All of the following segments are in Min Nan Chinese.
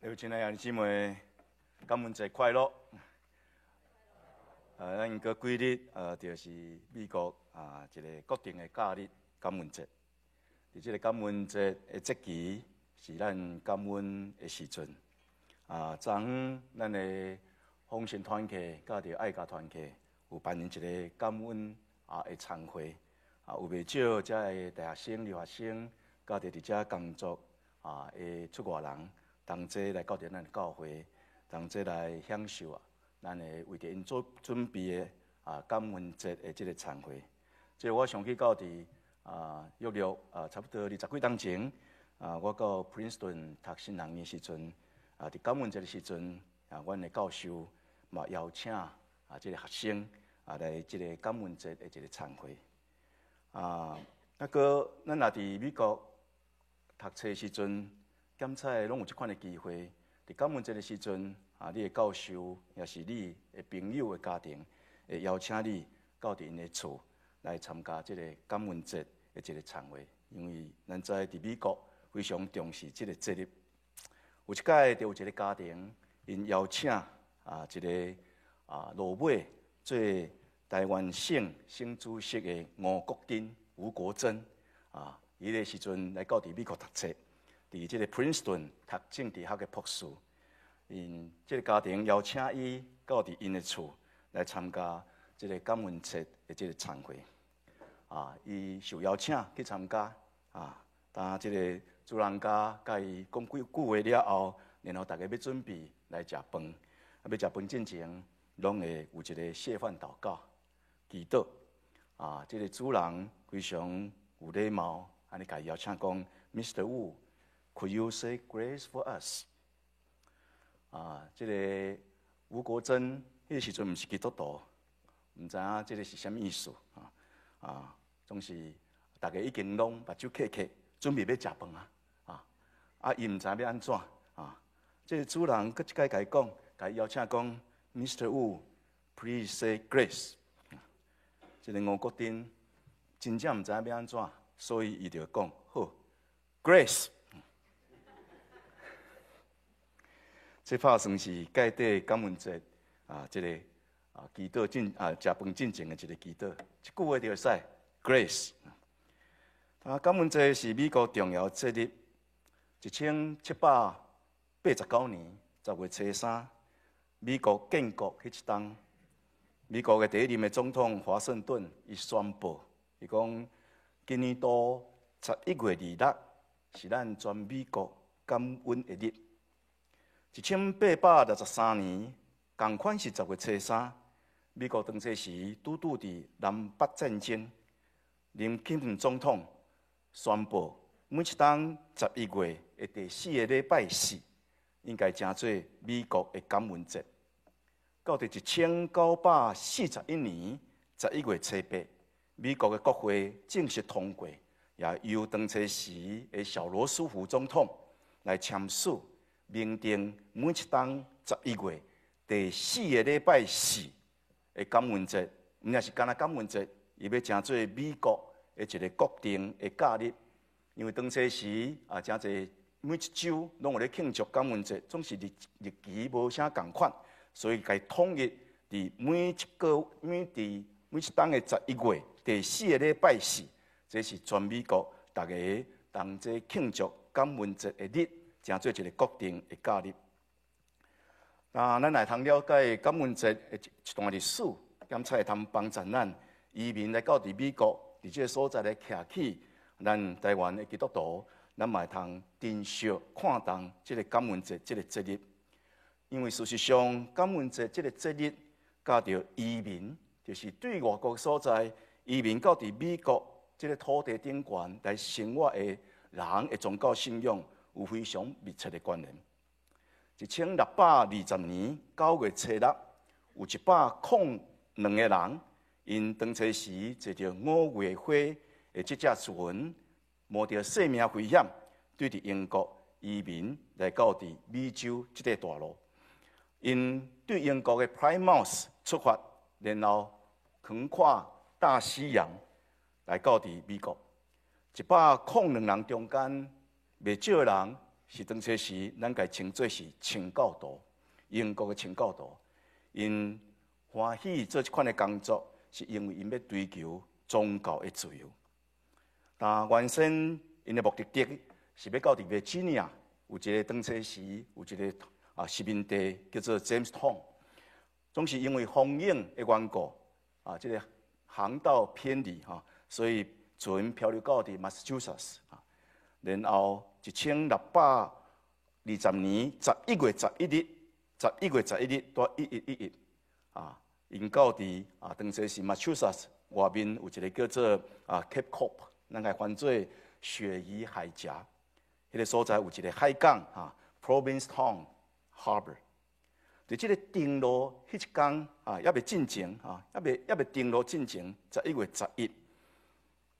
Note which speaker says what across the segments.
Speaker 1: 有親愛的兄弟姊妹，感恩節快樂！咱過幾日，就是美國啊一個國定的假日——感恩節。佇這個感恩節的節期，是咱感恩的時陣。啊，昨昏咱的豐盛團契佮著愛家團契有辦一個感恩啊的餐會。啊，有袂少遮的大學生、留學生，佮著佇遮工作啊的出外人，同齊來到佇咱的教會，同齊來享受啊，咱會為著𪜶做準備的啊感恩節的這個餐會。這我想起到佇啊約略啊差不多二十幾冬前啊，我到 Princeton 讀神學院時陣啊，佇感恩節的時陣啊，阮的教授嘛邀請啊這個學生啊來這個感恩節的一個餐會。啊，啊閣咱若佇美國讀冊時陣，檢採攏有這款的機會，佇感恩節的時陣，啊，你的教授抑是你的朋友的家庭，會邀請你到佇𪜶的厝來參加這個感恩節的一個餐會。因為咱知佇美國非常重視這個節日。有一擺就有一個家庭，𪜶邀請啊一個啊落尾做臺灣省省主席的吳國桢吳國楨啊，伊个時陣來到佇美國讀冊。佇這個 Princeton 讀政治學的博士，𪜶這個家庭邀請伊到佇𪜶的厝來參加這個感恩節的這個餐會。啊，伊受邀請去參加。啊，當這個主人家共伊講幾句話了後，然後大家欲準備來食飯。啊，欲食飯進前，攏會有一個謝飯禱告、祈禱。啊，這個主人非常有禮貌，按呢共伊邀請講，Mr. Wu，Could you say grace for us？啊，這個吳國楨彼個時陣毋是基督徒，毋知影這個是啥物意思啊？啊，總是大家已經攏目睭瞌瞌，準備欲食飯啊！啊，啊，伊毋知欲按怎啊？這個主人閣一擺共伊講，共伊邀請講，Mr. Wu，please say grace。這個吳國楨真正毋知影欲按怎，所以伊就講好，grace。這拍算是蓋底感恩節啊，這個啊祈禱進啊食飯進前的一個祈禱，一句話就會使 Grace。啊，感恩節是美國重要節日，1789年10月初3，美國建國彼一冬，美國的第一任的總統華盛頓伊宣布，伊講今年度11月26是咱全美國感恩的日。1863年，仝款是10月初3，美國當初時拄拄佇南北戰爭，林肯總統宣布，每一冬十一月的第四个禮拜四，應該成做美國的感恩節。到佇1941年11月初8，美國的國會正式通過，也由當初時的小羅斯福總統來簽署，明定每一冬十一月第四个禮拜四的感恩節，毋但是干焦感恩節，伊欲成做美國的一個國定的假日。因為當初時啊，誠濟每一州攏有咧慶祝感恩節，總是日日期無啥仝款，所以共伊統一佇每一個每佇每一冬的十一月第四个禮拜四，這是全美國逐家同齊慶祝感恩節的日，成做一個國定的假日。啊，咱來通了解感恩節的一段歷史，兼且會通幫助咱移民來到佇美國，佇這個所在來徛起咱臺灣的基督徒，咱嘛會通珍惜看重這個感恩節這個節日。因為事實上，感恩節這個節日，佮著移民，就是對外國所在移民到佇美國這個土地頂懸來生活的人的宗教信仰，有非常密切的關聯。1620年9月初6，有102個人，𪜶當初時坐著五月花的這隻船，冒著性命危險，對佇英國移民來到佇美洲這塊大陸。𪜶對英國的 Plymouth 出發，然後橫跨大西洋來到佇美國。102人中間，袂少人是當初時咱共稱做是清教徒，英國的清教徒，𪜶歡喜做這款的工作，是因為𪜶欲追求宗教的自由。但原先𪜶的目的地是欲到佇維吉尼亞，有一个當初時有一个殖民地叫做 Jamestown，總是因為風湧的緣故，這个航道偏離哈，所以船漂流到佇 Massachusetts 啊，然後1620年11月11日，十一月十一日佇1111，𪜶到佇當時是 Massachusetts 外面有一个叫做Cape Cod，咱共翻做鱈魚海峽，彼个所在有一个海港，Provincetown Harbor。佇這个登陸彼一工，猶未進前，猶未登陸進前，十一月十一，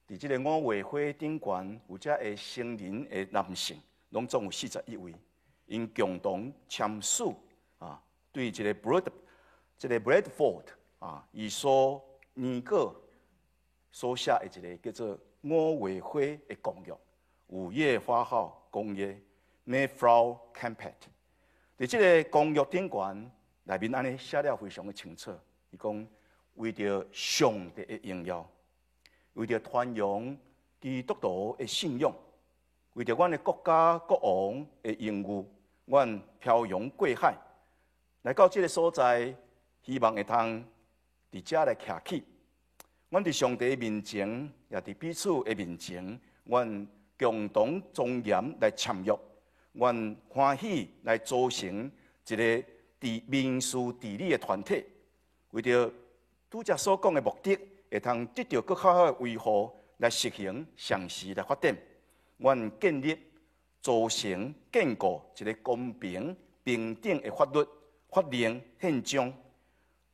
Speaker 1: 佇這个五月花頂懸有遮个成人的男性，攏總有41位，𪜶共同簽署，對這个 Brad 這个 Bradford 伊所擬稿所寫的一个叫做五月花的公約，五月花號公約 Mayflower Compact。佇這个公約頂懸內面按呢寫了非常的清楚，伊講為著上帝的榮耀，為著傳揚基督徒的信仰，為著阮的國家國王的榮譽，阮漂洋過海來到這个所在，希望會通佇遮來徛起。阮佇上帝面前，也佇彼此的面前，阮共同莊嚴來簽約。阮歡喜來組成一个治民事治理的團體，為著拄才所講的目的，會通得著閣較好的維護來實行，相時來發展。阮建立、組成、建構一个公平、平等的法律、法令、憲章，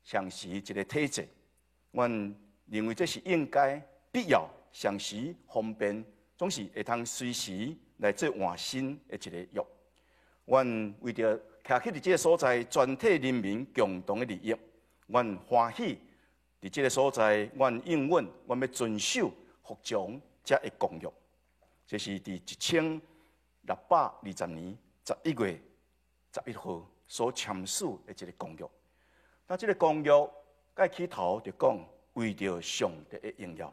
Speaker 1: 相時一个體制。阮認為這是應該、必要、相時方便，總是會通隨時來做換新的一个約。阮為著徛起佇這个所在，全體人民共同的利益，阮歡喜佇這个所在，阮應允，阮欲遵守、服從這个公約。這是佇1620年11月11號所簽署的一个公約。那這个公約，佮起頭就講為著上帝的榮耀。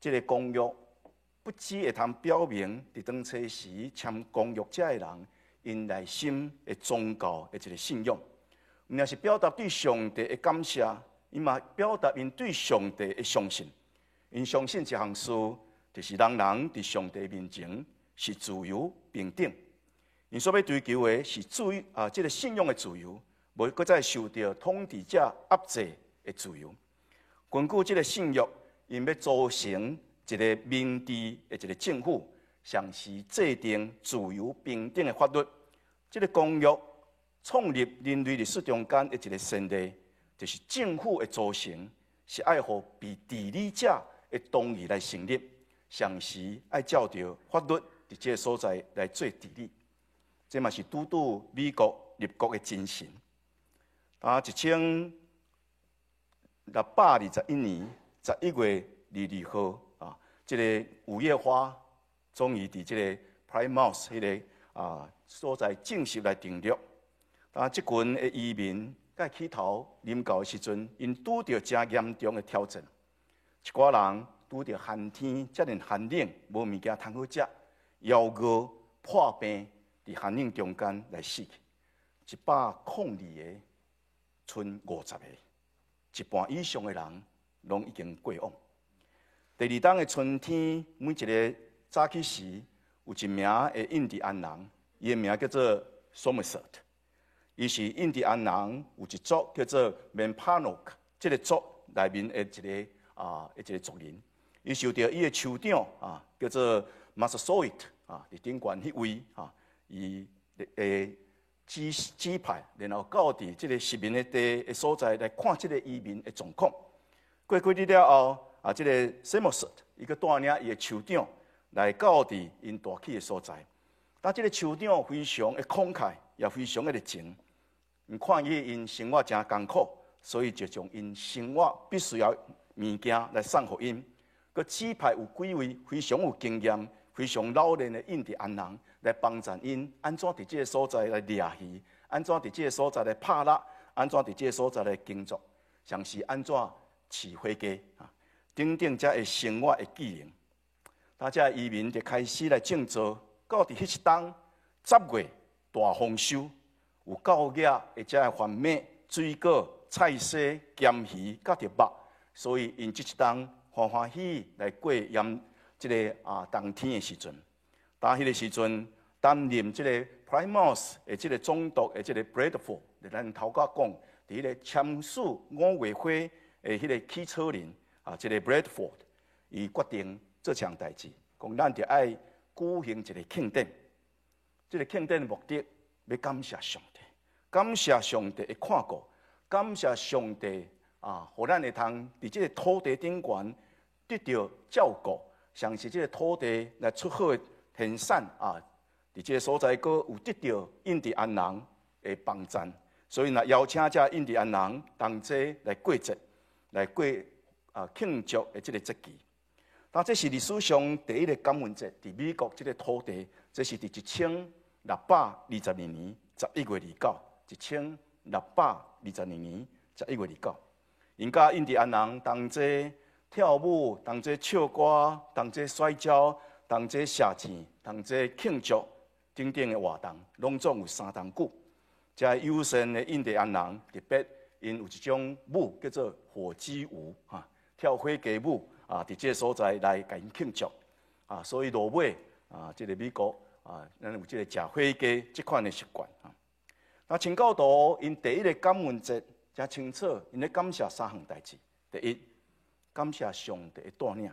Speaker 1: 這个公約不只會通表明佇當初時簽公約遮的人，𪜶內心的宗教的一个信仰，毋但是表達對上帝的感謝，伊嘛表達𪜶對上帝的相信。𪜶相信一項事，就是人人佇上帝面前是自由平等。𪜶所欲追求的是自由這个信仰的自由，無閣再受著統治者壓制的自由。根據這个信約，𪜶欲組成一个民治的一个政府，同時制定自由平等的法律。這个公約創立人類歷史中間的一个先例，就是政府的組成是愛予被治理者的同意來成立，同時愛照著法律佇這个所在來做治理。這嘛是拄拄美國立國的精神。1621年11月22號，這个五月花終於佇這个 Plymouth 彼个所在正式來登陸。這群的移民佮起頭臨到的時陣，𪜶拄著誠嚴重的挑戰。一寡人拄著寒天遮爾寒冷，無物件通好食，枵餓破病，佇寒冷中間來死去。102個，賰50個，一半以上的人攏已經過往。第二冬的春天，每一个早起時，有一名的印第安人，伊的名叫做 Somerset。伊是印第安人，有一族叫做 Wampanoag，這个族內面的一个族人。伊受著伊的酋長，叫做 Massasoit，佇頂懸彼位，伊的指派，然後到佇這个殖民的地的所在來看這个移民的狀況。過幾日了後，這个 Samoset 伊閣帶領伊的酋長來到佇𪜶大起的所在。但這个酋長非常的慷慨，也非常的熱情。𪜶看伊𪜶生活誠艱苦，所以就將𪜶生活必須要物件來送予𪜶。閣指派有幾位非常有經驗、非常老練的印第安人來來幫贊𪜶按怎佇這个所在來掠魚，按怎佇這个所在來拍獵，按怎佇這个所在來耕作，像是按怎飼火雞啊，等等這个生活的技能。當這移民就開始來種稻，到佇彼一冬10月大豐收，有夠額的這个番麥、水果、菜蔬、鹹魚，佮著肉，所以𪜶這一冬歡歡喜喜來過炎這个冬天的時陣。當彼个時陣，擔任這个 Plymouth 的這个總督的這个 Bradford，就咱頭拄講，佇彼个簽署五月花的彼个起草人啊，這个 Bradford，伊決定做這項代誌，講咱著愛舉行一个慶典。這个慶典的目的，欲感謝上帝，感謝上帝的看顧，感謝上帝啊，予咱會通佇這个土地頂懸得著照顧，像是這个土地來出好的田產啊，佇這个所在閣有得著印第安人的幫贊，所以若邀請這印第安人同齊來過節，來過慶祝的這个節期。那這是歷史上第一个感恩節，佇美國這个土地，這是佇1622年11月29，1622年11月29，𪜶佮印第安人同齊跳舞，同齊唱歌，同齊摔跤，同齊射箭，同齊慶祝等等的活動，攏總有3冬久。這友善的印第安人特別，𪜶有一種舞叫做火雞舞，哈，跳火雞舞啊，佇這个所在來共𪜶慶祝啊，所以落尾啊，這个美國啊，咱有這个食火雞這款的習慣啊。那清教徒𪜶第一个感恩節誠清楚，𪜶咧感謝三項代誌：第一，感謝上帝的帶領；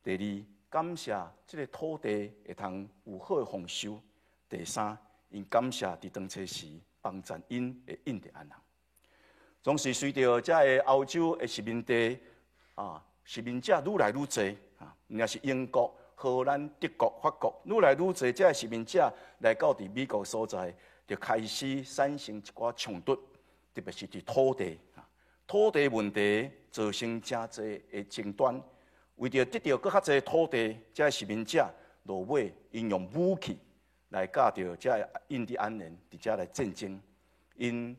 Speaker 1: 第二，感謝這个土地會通有好的豐收；第三，𪜶感謝佇當初時幫贊𪜶的印第安人。總是隨著這个歐洲的殖民地啊，殖民者愈來愈濟啊，毋但是英國、荷蘭、德國、法國愈來愈濟，這个殖民者來到佇美國所在，就開始產生一寡衝突，特別是佇土地啊，土地問題造成誠濟的爭端。為著得著閣較濟土地，這个殖民者落尾𪜶用武器來佮著這个印第安人佇遮來戰爭。𪜶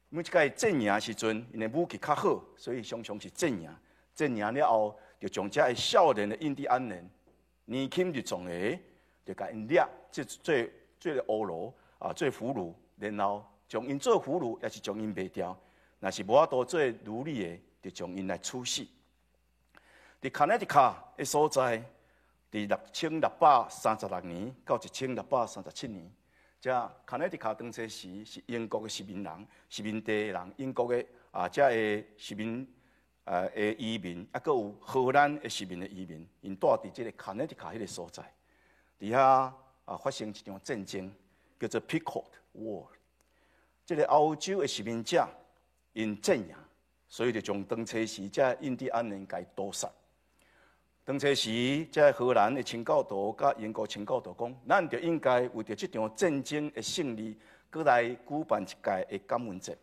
Speaker 1: 每一擺戰贏時陣，𪜶的武器較好，所以常常是戰贏。戰贏了後，就將這个少年的印第安人年輕力壯的，就共𪜶掠，這做做俘虜啊，做俘虜，然後將𪜶做俘虜，抑是將𪜶賣掉。若是無法度做奴隸的，就將𪜶來處死。佇康涅狄卡的所在，佇1636年到1637年，這康涅狄卡當初時是英國的殖民人、殖民地的人，英國的啊，這个殖民的移民，抑閣有荷蘭的殖民的移民，𪜶住佇這个康涅狄卡彼个所在，佇遐發生一場戰爭，叫做 Pequot War。這个歐洲的殖民者𪜶戰贏，所以就將當初時這印第安人共屠殺。當初時，這荷蘭的清教徒佮英國清教徒講，咱就應該為著這場戰爭的勝利，閣來舉辦一屆的感恩節。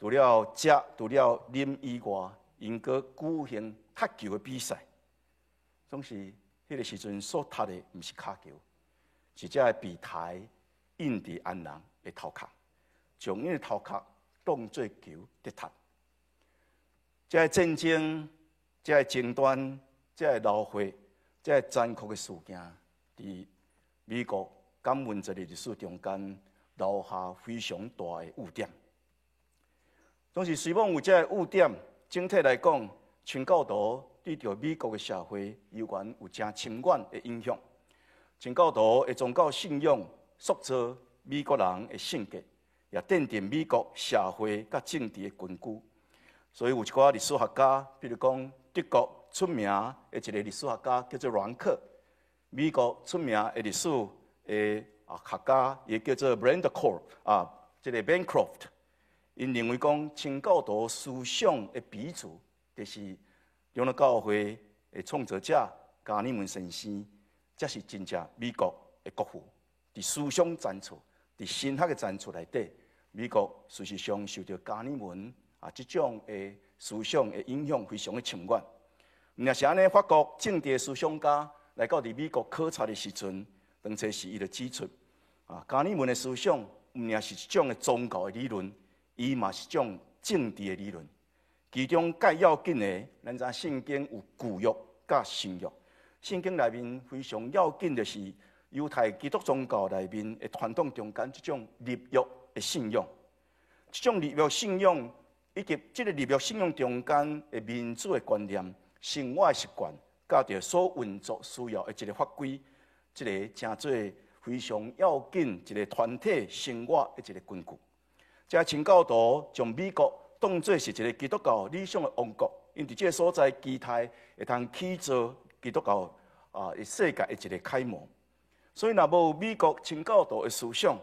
Speaker 1: 除了食、除了啉以外，𪜶閣舉行踢球的比賽。總是彼个時陣所踢的，毋是跤球，是這个被刣的印第安人的頭殼，將𪜶的頭殼當做球佇踢。這个戰爭，這个爭端，這个流血，這个殘酷的事件，佇美國感恩節的歷史中間留下非常大的污點。總是雖罔有這個污點，整體來講，清教徒對著美國的社會猶原有誠深遠的影響。清教徒的宗教信仰塑造美國人的性格，也奠定美國社會佮政治的根基。所以有一寡歷史學家，比如講德國出名的一个歷史學家叫做阮克，美國出名的歷史的學家也叫做 Brandcroft 啊，這个 Bancroft，𪜶認為講清教徒思想的鼻祖，就是長老教會的創造者加爾文先生，才是真正美國的國父。佇思想層次、佇神學的層次內底，美國事實上受著加爾文這種的思想的影響非常的深遠。毋但是按呢，法國政治思想家來到佇美國考察的時陣，當初時伊就指出，啊，加爾文的思想毋爾是一種的宗教的理論，伊嘛是一種政治的理論。其中蓋要緊的，咱知聖經有舊約佮新約。聖經內面非常要緊的是猶太基督宗教內面的傳統中間這種立約的信仰。這種立約信仰以及這个立約信仰中間的民主的觀念、生活的習慣，佮著所運作需要的一个法規，這个成做非常要緊一个團體生活的一个根據。這清教徒將美國當做是一个基督教理想的王國，𪜶佇這个所在期待會通起造基督教啊，世界的一个楷模。所以，若無美國清教徒的思想，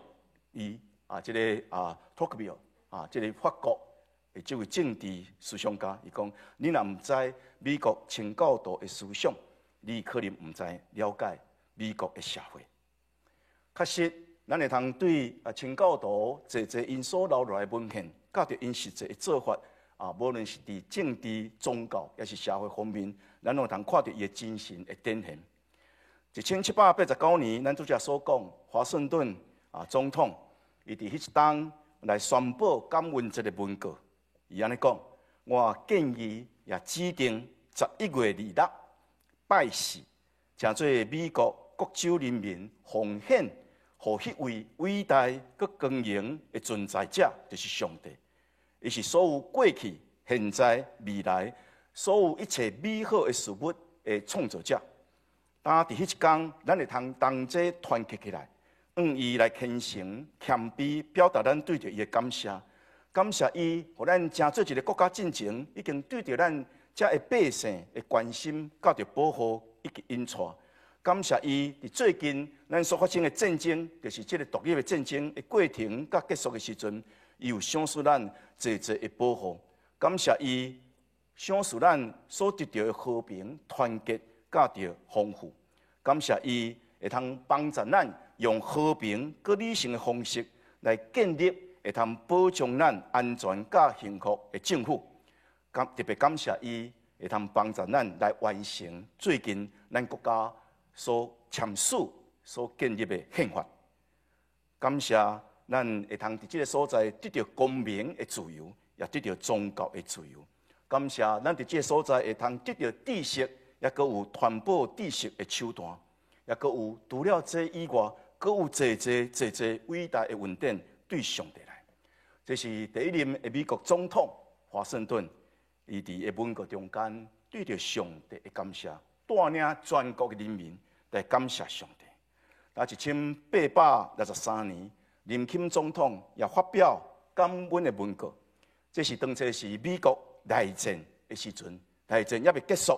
Speaker 1: 伊啊，這个啊托克維爾啊，這个法國的這位政治思想家，伊講：你若毋知美國清教徒的思想，你可能毋知了解美國的社會。確實，咱會通對啊清教徒濟濟𪜶所留落來的文獻，佮著𪜶實際的做法啊，無論是佇政治、宗教，抑是社會方面，咱攏會通看著伊的精神的展現。1789年，咱拄才所講，華盛頓啊總統，伊佇彼一冬來宣布感恩節的文告。伊按呢講：我建議也指定11月26拜四，成做美國各州人民奉獻予彼位偉大閣光榮的存在者，就是上帝。伊是所有過去、現在、未來所有一切美好的事物的創造者。當佇彼一工，咱會通同齊團結起來，向伊來虔誠謙卑，表達咱對著伊的感謝。感謝伊，予咱成做一个國家進前，已經對著咱遮的百姓的關心，佮著保護以及引帶。感謝伊，佇最近咱所發生的戰爭，就是這个獨立的戰爭的過程佮結束的時陣，伊有賞賜咱濟濟的保護。感謝伊賞賜咱所得著的和平、團結。佮著豐富，感謝伊會通幫助咱用和平閣理性的方式來建立會通保障咱安全佮幸福的政府。感特別感謝伊會通幫助咱來完成最近咱國家所簽署、所建立的憲法。感謝咱會通佇這个所在得著公民的自由，也得著宗教的自由。感謝咱佇這个所在會通得著知識，抑閣有傳播知識的手段，抑閣有除了這以外，閣有濟濟濟濟偉大的恩典對上帝來。這是第一任的美國總統華盛頓，伊佇的文告中間對著上帝的感謝，帶領全國的人民來感謝上帝。啊，1863年，林肯總統也發表感恩的文告。這是當初是美國內戰的時陣，內戰猶未結束。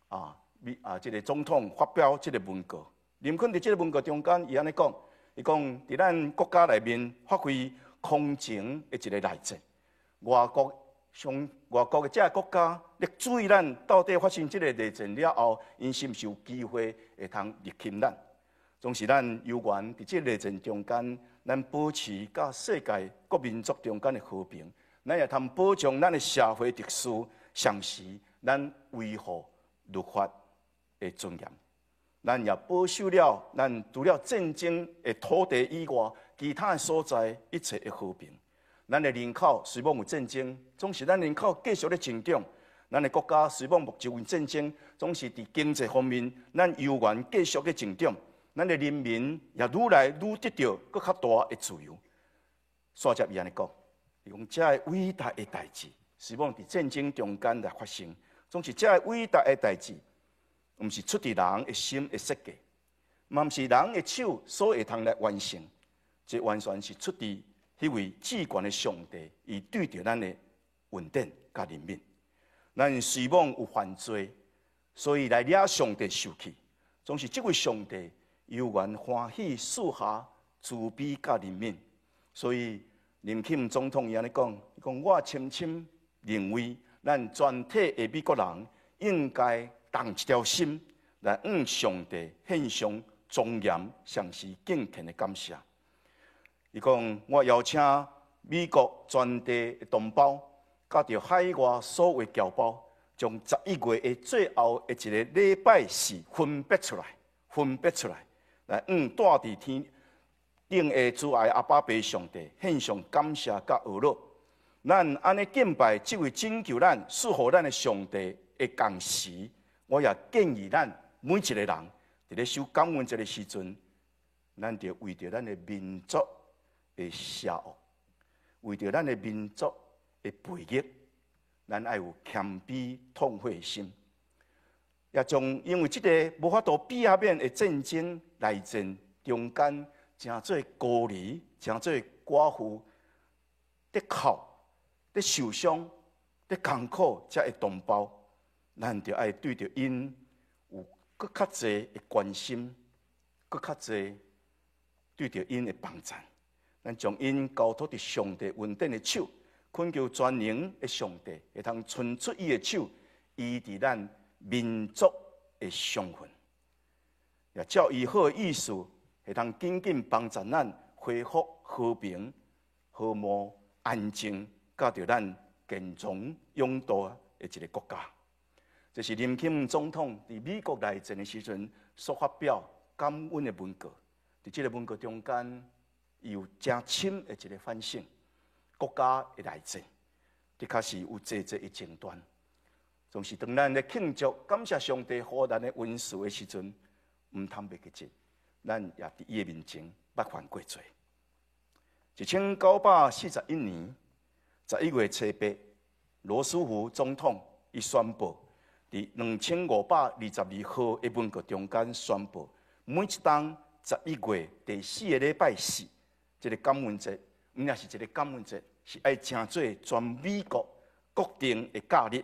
Speaker 1: 啊，美啊，這个總統發表這个文告。林肯佇這个文告中間，伊按呢講，伊講佇咱國家內面發揮空前的一个內戰，外國上外國的這个國家咧注意咱到底發生這个內戰了後，𪜶是毋是有機會會通入侵咱？總是咱猶原佇這個內戰中間，咱保持佮世界各民族中間的和平，咱也通保障咱的社會秩序，同時咱維護律法的尊嚴，咱也保守了咱除了戰爭的土地以外，其他的所在一切的和平。咱的人口雖罔有戰爭，總是咱人口繼續咧增長。咱的國家雖罔目睭有戰爭，總是佇經濟方面，咱猶原繼續咧增長。咱的人民也愈來愈得著閣較大的自由。煞接伊按呢講，伊講這个偉大的代誌，雖罔佇戰爭中間來發生。總是這个偉大的代誌，毋是出佇人的心的設計，嘛毋是人的手所會通來完成。這完全是出佇彼位至懸的上帝，伊對著咱的恩典佮憐憫。咱雖罔有犯罪，所以來惹上帝受氣。總是這位上帝猶原歡喜賜下慈悲佮憐憫。所以林肯總統伊按呢講，伊講我深深認為，咱全體的美國人應該同一條心來向上帝獻上莊嚴、同時敬虔的感謝。伊講，我邀請美國全地的同胞，佮著海外所有僑胞，將十一月的最後的一个禮拜四分別出來，分別出來，來向住佇天頂的慈愛阿爸父上帝獻上感謝佮呵咾。咱按呢敬拜這位拯救咱、賜予咱的上帝的同時，我也建議咱每一個人，佇咧守感恩節的時陣，咱著為著咱的民族的邪惡，為著咱的民族的背逆，咱愛有謙卑痛悔的心，也將因為這个無法度避免的戰爭內戰中間，成做孤兒，成做寡婦，咧哭，咧受傷，咧艱苦，遮的同胞，咱著愛對著𪜶有閣較濟的關心，閣較濟對著𪜶的幫贊。咱將𪜶交託佇上帝恩典的手，懇求全能的上帝會通伸出伊的手，醫治咱民族的傷痕，也照伊好的意思，會通緊緊幫助咱恢復和平、和睦、安靜，佮著咱健壯勇大的一个國家。這是林肯總統佇美國內戰的時陣所發表感恩的文告。佇這个文告中間，伊有誠深的一个反省：國家的內戰，的確是有濟濟的爭端。總是當咱咧慶祝感謝上帝予咱的恩賜的時陣，毋通袂記得，咱也佇伊的面前捌犯過罪。1941年11月初8，羅斯福總統伊宣布，佇2522號的文告中間宣布，每一冬十一月第四个禮拜四，這个感恩節，毋但是一个感恩節，是愛成做全美國國定的假日。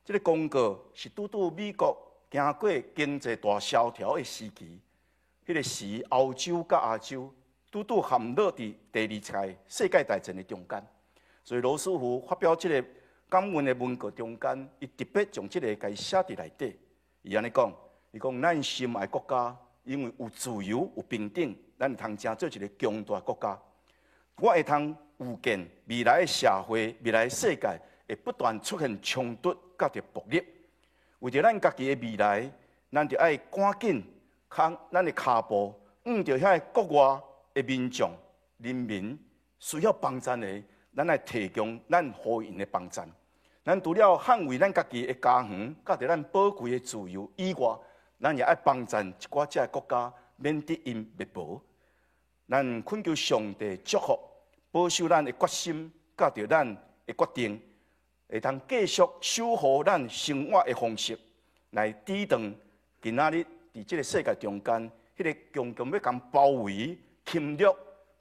Speaker 1: 這个公告是拄拄美國經過經濟大蕭條的時期，彼个時歐洲佮亞洲拄拄陷落佇第二次世界大戰的中間，所以羅斯福發表這个感恩的文告中間，伊特別將這个共寫佇內底。伊按呢講，伊講咱心愛國家，因為有自由、有平等，咱會通成做一个強大國家。我會通預見未來的社會、未來的世界會不斷出現衝突佮著暴力。為著咱家己的未來，咱著愛趕緊空咱的跤步，向著遐个國外的民眾、人民需要幫贊的，咱來提供咱予𪜶的幫贊。咱除了捍衛咱家己的家園，佮著咱寶貴的自由以外，咱也愛幫贊一寡遮个國家，免得𪜶滅亡。咱懇求上帝祝福，保守咱的決心，佮著咱的決定，會通繼續守護咱生活的方式，來抵擋今仔日佇這个世界中間，彼个強強欲共包圍、侵略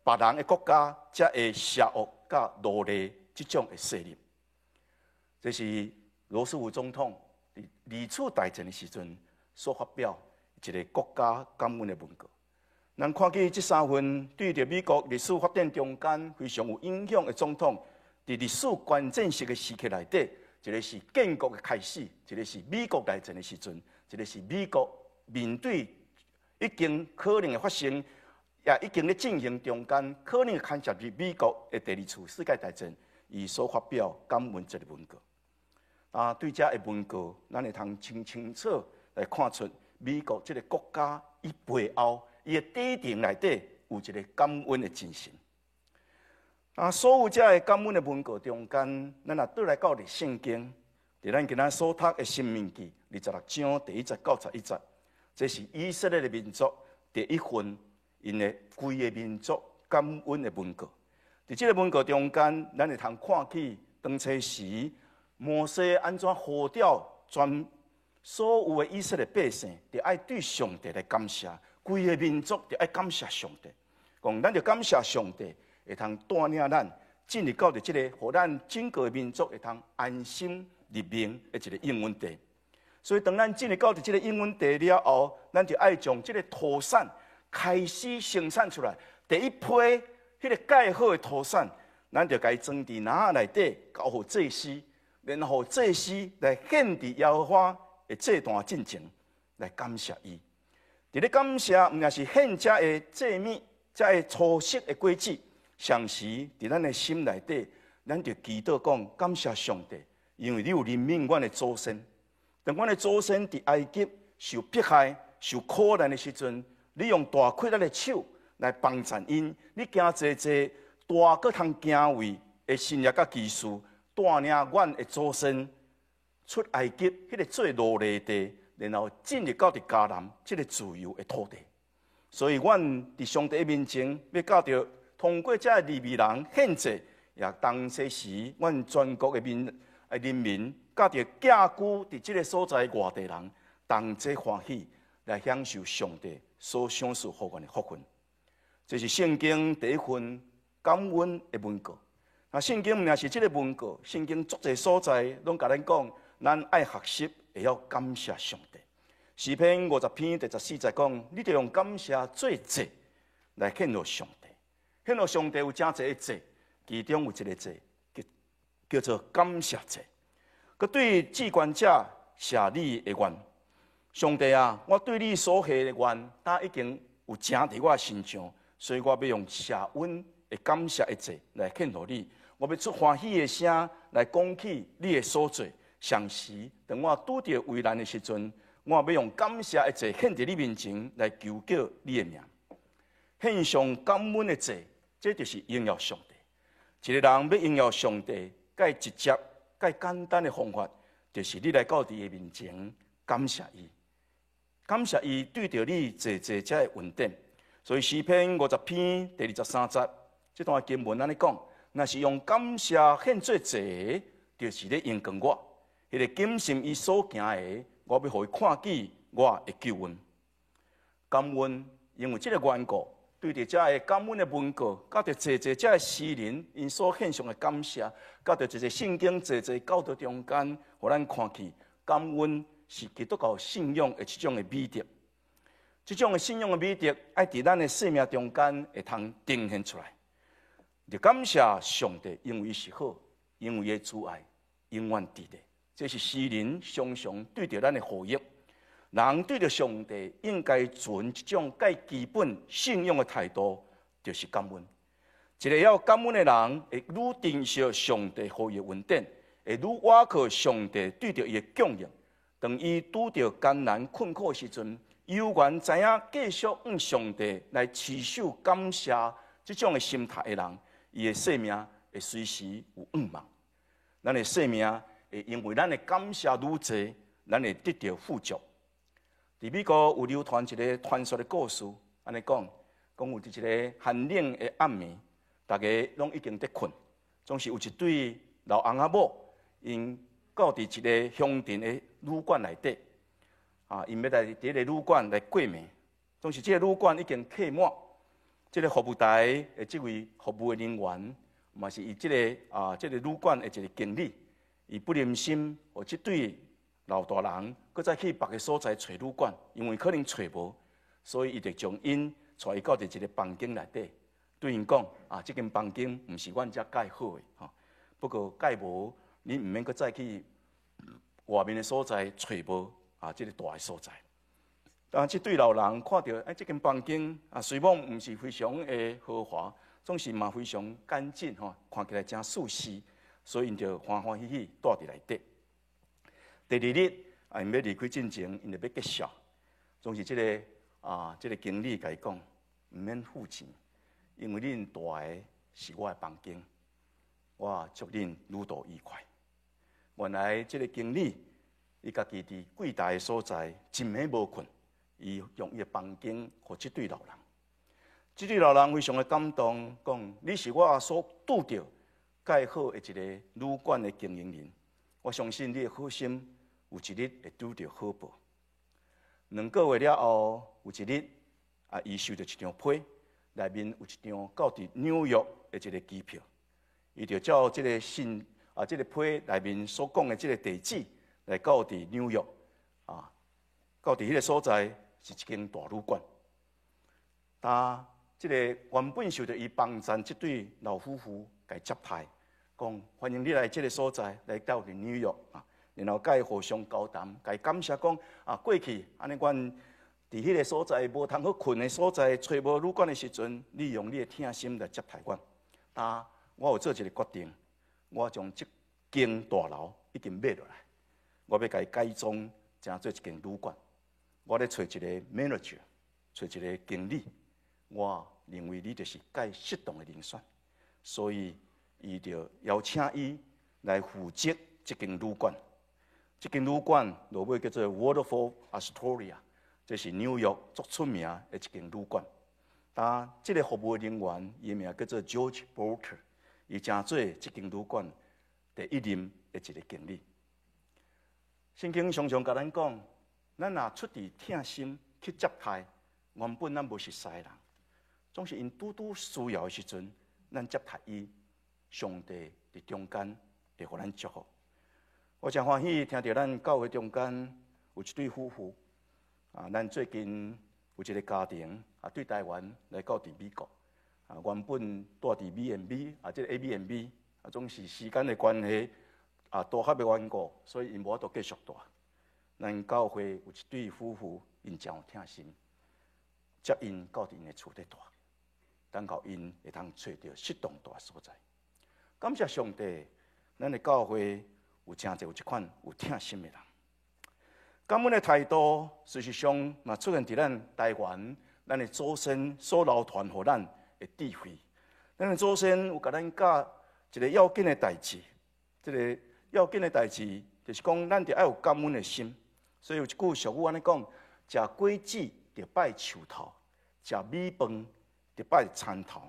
Speaker 1: 別人的國家，遮的邪惡佮奴隸這種的勢力。這是羅斯福總統佇二次大戰的時陣所發表一个國家感恩的文告。咱看見這三份對著美國歷史發展中間非常有影響的總統，佇歷史關鍵性的時刻內底，一個是建國的開始，一個是美國內戰的時陣，一個是美國面對已經可能會發生，也已經咧進行中間，可能會牽涉入美國的第二次世界大戰，伊所發表感恩節的文告。啊，對這个文告，咱會通清清楚來看出美國這个國家伊背後伊的底層內底有一个感恩的精神。啊，所有這个感恩的文告中間，咱若倒來到佇聖經，佇咱今仔所讀的《申命記》26章第1節到11節，這是以色列的民族第一份𪜶的規个民族感恩的文告。佇這个文告中間，咱會通看起當初時摩西按怎呼召全所有的以色列百姓，著愛對上帝來感謝，規个民族著愛感謝上帝。講咱著感謝上帝，會通帶領咱進入到佇這个，予咱整個民族會通安心立命的一个應允地。所以，當咱進入到佇這个應允地了後，咱就愛將這个土產開始生產出來。第一批彼个蓋好的土產，咱就共伊裝佇籃仔內底，交予祭司，然後祭司來獻佇耶和華的祭壇進前，來感謝伊。佇咧感謝，毋但是獻這个祭物，這个初熟的果子，同時佇咱的心內底，咱就祈禱講感謝上帝，因為你有憐憫阮的祖先。當阮的祖先佇埃及受迫害、受苦難的時陣，你用大氣力的手來幫贊𪜶，你行濟濟大閣通敬畏的神蹟佮奇事，帶領阮的祖先出埃及，彼个做奴隸地，然後進入到佇迦南這个自由的土地。所以，阮佇上帝面前欲佮著通過這个利未人獻祭，也當時時，阮全國的人民，佮著寄居佇這个所在外地人，同齊歡喜來享受上帝所賞賜予阮的福分。這是聖經第一份感恩的文告。那聖經毋但是這个文告，聖經足濟所在攏共咱講，咱愛學習會曉感謝上帝。詩篇50篇第14節講，你著用感謝做祭來獻予上帝。獻予上帝有誠濟的祭，其中有一个祭叫做感謝祭。閣對至懸者謝你的願，上帝啊，我對你所許的願，早已經有成佇我身上，所以我欲用謝恩的感謝的祭來獻予你。我欲出歡喜的聲來講起你的所做。上時當我拄著危難的時陣，我欲用感謝的祭獻佇你面前來求叫你的名。獻上感恩的祭，這就是榮耀上帝。一个人欲榮耀上帝，蓋直接、蓋簡單的方法，就是你來到伊的面前感謝伊，感謝伊對著你濟濟這个恩典。所以詩篇50篇第23節，這段經文按呢講：若是用感謝獻做祭，就是咧榮光我。彼个謹慎伊所行的，我欲予伊看見我的救恩。感恩，因為這个緣故，對著這个感恩的文告，佮著濟濟這个詩人𪜶所獻上的感謝，佮著濟濟聖經濟濟教導中間，予咱看見感恩是基督教信仰的一種的美德。這種的信仰的美德，愛佇咱的生命中間會通呈現出來。就感謝上帝，因為伊是好，因為伊的慈愛永遠佇咧。這是詩人常常對著咱的呼籲。人對著上帝應該存一種蓋基本信仰的態度，就是感恩。一个曉感恩的人，會愈珍惜上帝予伊的恩典，會愈倚靠上帝對著伊的供應。當伊拄著艱難困苦的時陣，猶原知影繼續向上帝來持守感謝這種的心態的人，伊的生命會隨時有向望。咱的生命會因為咱的感謝愈濟，咱會得著富足。佇美國有流傳一个傳說的故事，按呢講，講有佇一个寒冷的暗暝，逐家攏已經佇睏，總是有一對老翁仔某，𪜶到佇一个鄉鎮的旅館內底，啊，𪜶欲來佇這个旅館來過暝，總是這个旅館已經客滿，這个服務台的這位服務的人員，嘛是伊這个旅館的一个經理，伊不忍心予這對老大人，閣再去別个所在揣旅館，因為可能揣無，所以伊就將𪜶帶伊到佇一个房間內底，對𪜶講：啊，這間房間毋是阮遮蓋好的，吼，不過蓋無，你毋免閣再去外面的所在揣無啊，這个大的所在。當這對老人看著，欸，這間房間啊，雖罔毋是非常的豪華，總是嘛非常乾淨吼，看起來誠舒適，所以𪜶就歡歡喜喜蹛佇內底。第二日，啊，𪜶欲離開進前，𪜶就欲結束。總是這个經理共伊講，毋免付錢，因為恁蹛的是我的房間，我祝恁旅途愉快。原來這个經理，伊家己佇櫃台的所在，一暝無睏，伊用伊的房間予這對老人。這對老人非常的感動，講你是我所拄著蓋好的一個旅館的經營人，我相信你的好心，有一日會拄著好報。2個月了後，有一日，啊，伊收著一張批，內面有一張到佇紐約的一個機票，伊就照這个信啊，這个批內面所講的這个地址來到佇紐約，啊，到佇彼个所在是一間大旅館。但這个原本受著伊幫贊這對老夫婦共伊接待，講歡迎你來這个所在，來到佇紐約啊。然後共伊互相交談，共伊感謝講啊，過去按呢，阮佇彼个所在無通好睏的所在，揣無旅館的時陣，你用你的疼心來接待阮。但我有做一个決定，我將這間大樓已經買落來，我欲共伊改裝，成做一間旅館。我咧揣一个 manager，揣一个經理，我認為你就是較適當的人選，所以伊就邀請伊來負責這間旅館。這間旅館落尾叫做 Waldorf Astoria，這是紐約足出名的一間旅館。但這个服務人員，伊名叫做 George Porter，伊成做這間旅館第一任的一个經理。聖經常常共咱講，咱若出自疼心去接待原本咱無熟似的人，總是𪜶拄拄需要的時陣，咱接待伊，上帝佇中間會予咱祝福。我誠歡喜聽著咱教會中間有一對夫婦，啊，咱最近有一个家庭啊，對台灣來到佇美國，啊，原本蹛佇 B&B 啊，這个 A、B&B 啊，總是時間的關係啊，多合的緣故，所以𪜶無法度繼續蹛。咱教會有一對夫婦，𪜶誠有疼心，接𪜶到佇𪜶的厝底蹛，等候𪜶會通揣著適當蹛的所在。感謝上帝，咱的教會有誠濟有這款有疼心的人。感恩的態度，事實上嘛出現佇咱台灣，咱的祖先所流傳予咱的智慧。咱的祖先有共咱教一个要緊的代誌，這个要緊的代誌就是講，咱著愛有感恩的心。所以有一句俗語按呢講：食果子著拜樹頭，食米飯著拜田頭。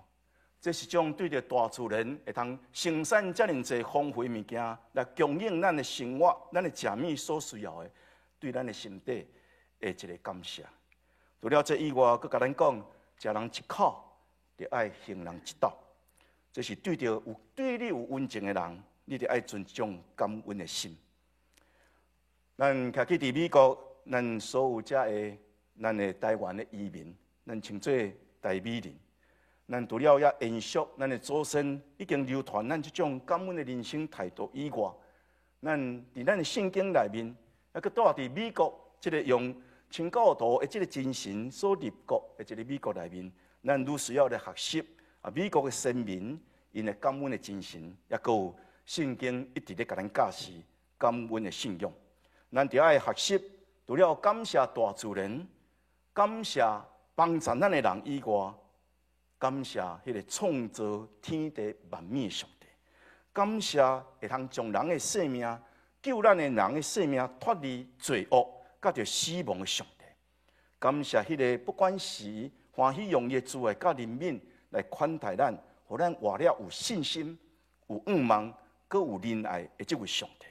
Speaker 1: 這是種對著大自然會通生產遮爾濟豐富物件來供應咱的生活、咱的食物所需要的，對咱的心底的一个感謝。除了這以外，閣共咱講，食人一口，著愛還人一斗。這是對著有對你有恩情的人，你著愛存這種感恩的心。咱徛去佇美國，咱所有遮的咱的台灣的移民，咱稱做台美人。咱除了猶延續咱的祖先已經流傳咱這種感恩的人生態度以外，咱佇咱的聖經內面，猶閣蹛佇美國這个用清教徒的這个精神所立國的這个美國內面，咱愈需要來學習啊美國的先民𪜶的感恩的精神，猶閣有聖經一直咧共咱教示感恩的信仰。咱著愛學習，除了感謝大自然、感謝幫助咱的人以外，感謝彼个創造天地萬物的上帝，感謝會通將人的性命救咱的人的性命脫離罪惡，佮著死亡的上帝，感謝彼个不管時歡喜用伊的慈愛佮憐憫來款待咱，予咱活了有信心、有盼望、閣有仁愛的這位上帝。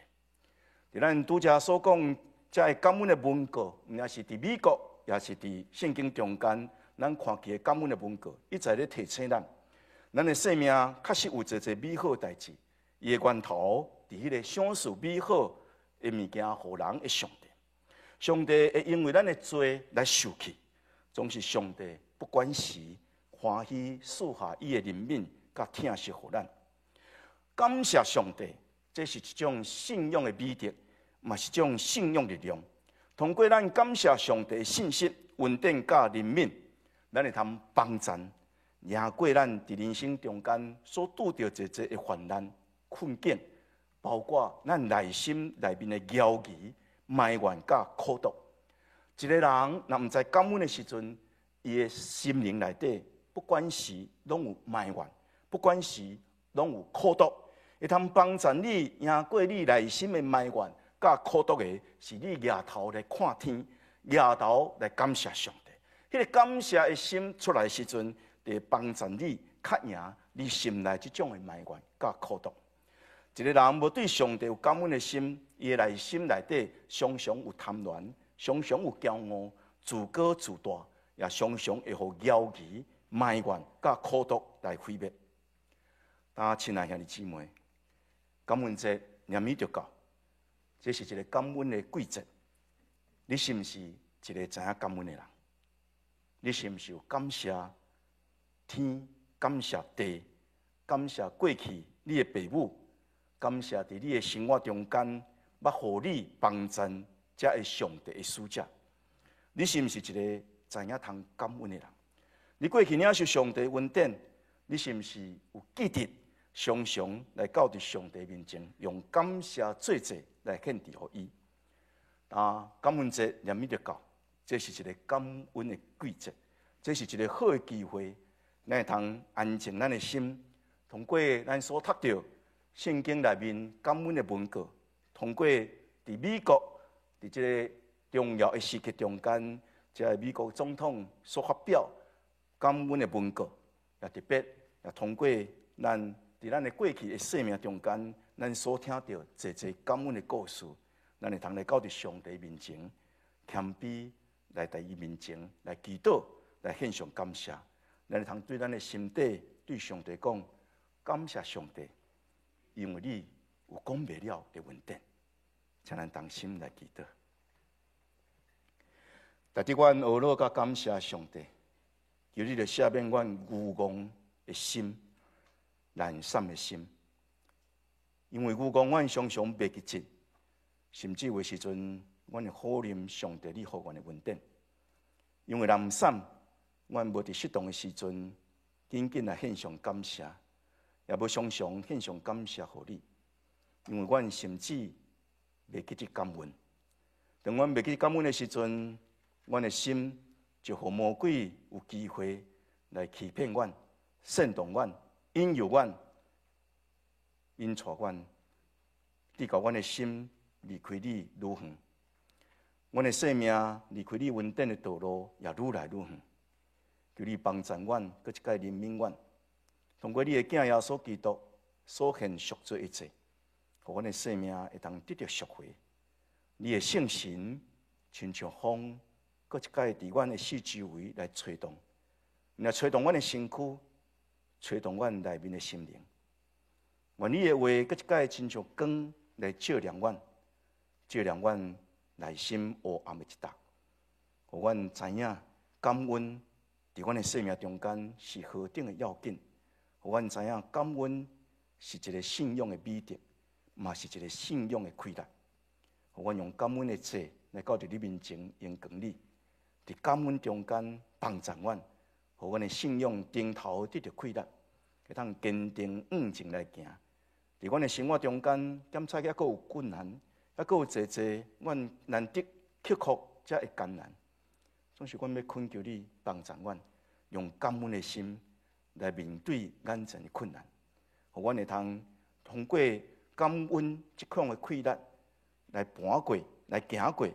Speaker 1: 佇咱拄才所講，這个感恩的文告，毋但是佇美國，也是佇聖經中間，咱看見的感恩的文告，一再咧提醒咱，咱的生命確實有濟濟美好代誌，伊的源頭佇彼个賞賜美好的物件予人的上帝。上帝會因為咱的罪來受氣，總是上帝不管時歡喜賜下伊的憐憫佮疼惜予咱。感謝上帝，這是一種信仰的美德，嘛是一種信仰力量。通過咱感謝上帝的信實、恩典佮憐憫，咱會通幫贊贏過咱佇人生中間所拄著濟濟的患難、困境，包括咱內心內面的驕疑、埋怨佮苦毒。一个人若毋知感恩的時陣，伊的心靈內底不管時攏有埋怨，不管時攏有苦毒。會通幫助你贏過你內心的埋怨佮苦毒的，是你舉頭來看天，舉頭來感謝上帝。彼个感謝的心出來的時陣，會幫助你較贏你心內這種的埋怨佮苦毒。一个人無對上帝有感恩的心，伊的內心內底常常有貪婪，常常有驕傲、自高自大，也常常會予驕疑、埋怨佮苦毒來毀滅。啊，親愛兄弟姊妹，感恩節年尾就到，這是一个感恩的季節。你是毋是一个知影感恩的人？你是毋是有感謝天、感謝地、感謝過去你的爸母，感謝佇你的生活中間捌予你幫贊這个上帝的使者？你是毋是一个知影通感恩的人？你過去領受上帝恩典，你是毋是有記得常常來到佇上帝面前，用感謝做祭來獻佇予伊？啊，感恩節年尾就到，這是一個感恩的季節，這是一個好的機會，咱會通安靜咱的心，通過咱所讀著聖經內面感恩的文告，通過佇美國佇這个重要的時刻中間，這个美國總統所發表感恩的文告，也特別也通過咱佇咱的過去的生命中間，咱所聽著濟濟感恩的故事，咱會通來到佇上帝面前謙卑來佇伊面前來祈禱，來獻上感謝。咱會通對咱的心底對上帝講，感謝上帝，因為你有講袂了的恩典，請咱同心來祈禱。大弟，阮呵咾佮感謝上帝，求你來赦免阮愚戇的心、懶散的心，因為愚戇，阮常常袂記得，甚至有時陣，阮會否認上帝你予阮的恩典，因為懶散，阮無佇適當的時陣，緊緊來獻上感謝，也無常常獻上感謝予你，因為阮甚至袂記得感恩。當阮袂記得感恩的時陣，阮的心就予魔鬼有機會來欺騙阮、煽動阮、引誘阮、引帶阮，直到阮的心離開你愈遠，阮的生命離開你恩典的道路也愈來愈遠。求你幫助阮，閣一擺憐憫阮，通過你的囝耶穌基督所獻贖罪一切，予阮的生命會當得著贖回。你的聖神親像風，閣一擺佇阮的四周圍來吹動，來吹動阮的身軀，吹動阮內面的心靈。願你的話閣一擺親像光來照亮阮，照亮阮內心黑暗的一搭，予阮知影感恩佇阮的生命中間是何等的要緊，予阮知影感恩是一个信仰的美德，嘛是一个信仰的氣力。予阮用感恩的祭來到佇你面前榮光你，佇感恩中間幫助阮，予阮的信仰頂頭得著氣力，會當堅定向前來行。佇阮的生活中間，檢查猶閣有困難，猶閣有濟濟阮難得克服這个艱難。總是阮欲懇求你幫助阮，用感恩的心來面對眼前的困難，予阮會通通過感恩這款的氣力來跋過、來行過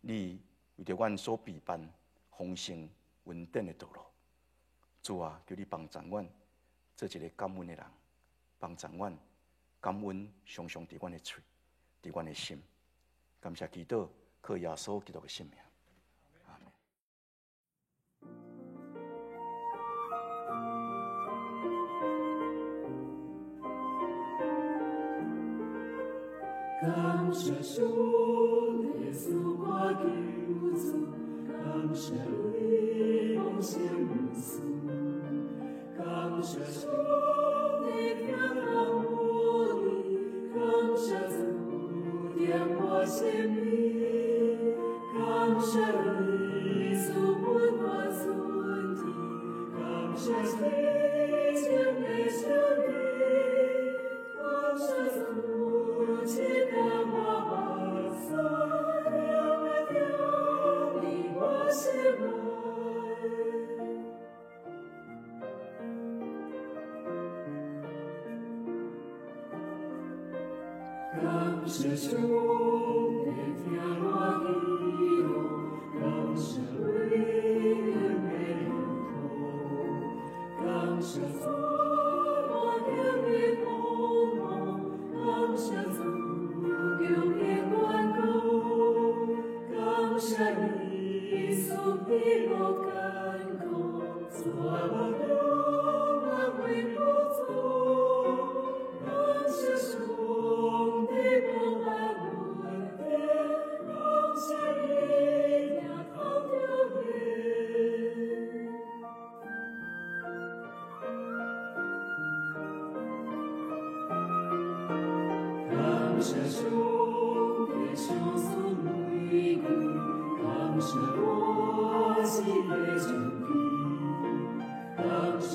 Speaker 1: 你為著阮所備辦豐盛恩典的道路。主啊，求你幫助阮做一个感恩的人，幫助阮感恩常常佇阮的喙、佇阮的心。感謝祈禱，靠耶穌基督的聖名。阿們。
Speaker 2: 感謝上帝賜我救主，感謝你豐盛恩賜，感謝上帝疼痛我你，感謝主點我生命，感謝你賜阮我尊天，感謝聖情的相遇，感謝主賜給我目屎亮的你我心內。感謝上帝聽我祈禱，感謝永遠的恩托，感謝主我經歷風雨，感謝主救命遠高，感謝你賜喜樂艱苦，主啊，我永遠為不足，感謝上帝無限恩典，感謝伊疼痛著你。感謝上帝賞賜玫瑰，感謝我心的真基，感謝